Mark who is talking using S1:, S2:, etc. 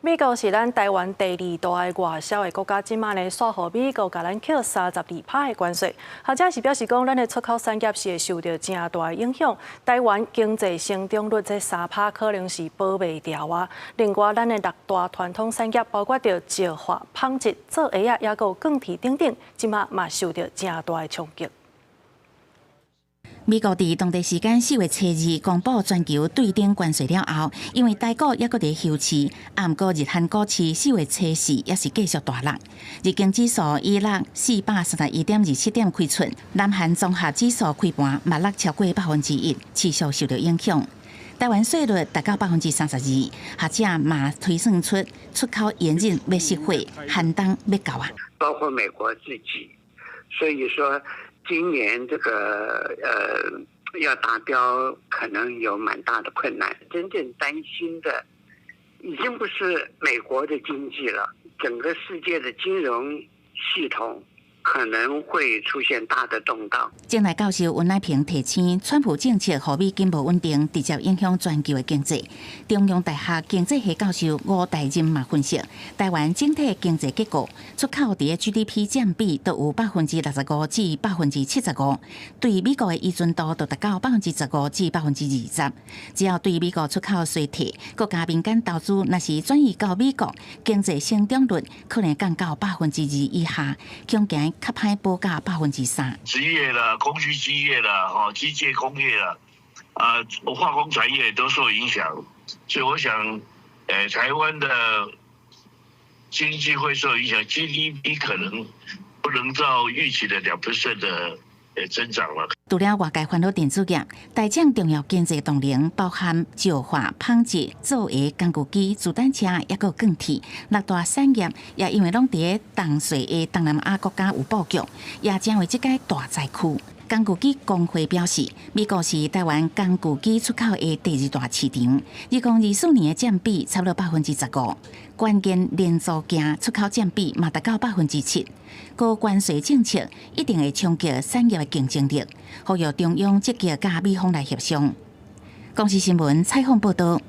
S1: 美國是咱台灣第二大的外銷的國家，這馬呢煞予美國共咱扣32趴的關稅，學者是表示講，咱的出口產業是會受著誠大的影響。台灣經濟成長率這3趴可能是保袂牢啊。另外，咱的六大傳統產業，包括著石化、紡織、做鞋仔，抑閣有鋼鐵等等，這馬嘛受著誠大的衝擊。
S2: 美國佇當地時間4月初2公布全球對等關稅了後，因為台股猶閣佇休市，毋過日韓股市4月初4也是繼續大落。日經指數以落431.27點開出，南韓綜合指數開盤嘛落超過1%，持續受著影響。台灣稅率達到32%，學者嘛推算出出口營運欲熄火，寒冬欲到啊！
S3: 包括美國自己，所以說，今年這個要達標，可能有蠻大的困難。真正擔心的已經不是美國的經濟了，整個世界的金融系統可能會出現大的動盪。
S2: 政大教授溫乃平提醒，川普政策予美金無穩定，直接影響全球的經濟。中央大學經濟系教授吳大任嘛分析，台灣整體經濟結構出口佇 GDP 佔比都有65%至75%，對美國的依存度就達到15%至20%。只要對美國出口衰退，國家民間投資若是轉移到美國，經濟成長率可能降到2%以下，恐驚較歹保到3%。
S4: 職業啦、工具機業啦、吼機械工業啦、啊化工產業都受影響，所以我想，台灣的經濟會受影響，GDP 可能不能照預期的2% 的增長了。
S2: 除了外界煩惱電子業，台廠重要經濟動能包含石化、紡織、做鞋、工具機、自動車，抑閣鋼鐵六大產業，也因為攏佇重稅的東南亞國家有布局，也成為這个大災區。工具機公會表示，美國是台灣工具機出口的第二大市場，2024年的佔比差不多15%，關鍵零組件出口佔比嘛達到7%。高關稅政策一定會衝擊產業的競爭力，呼籲中央積極佮美方來協商。公視新聞採訪報導。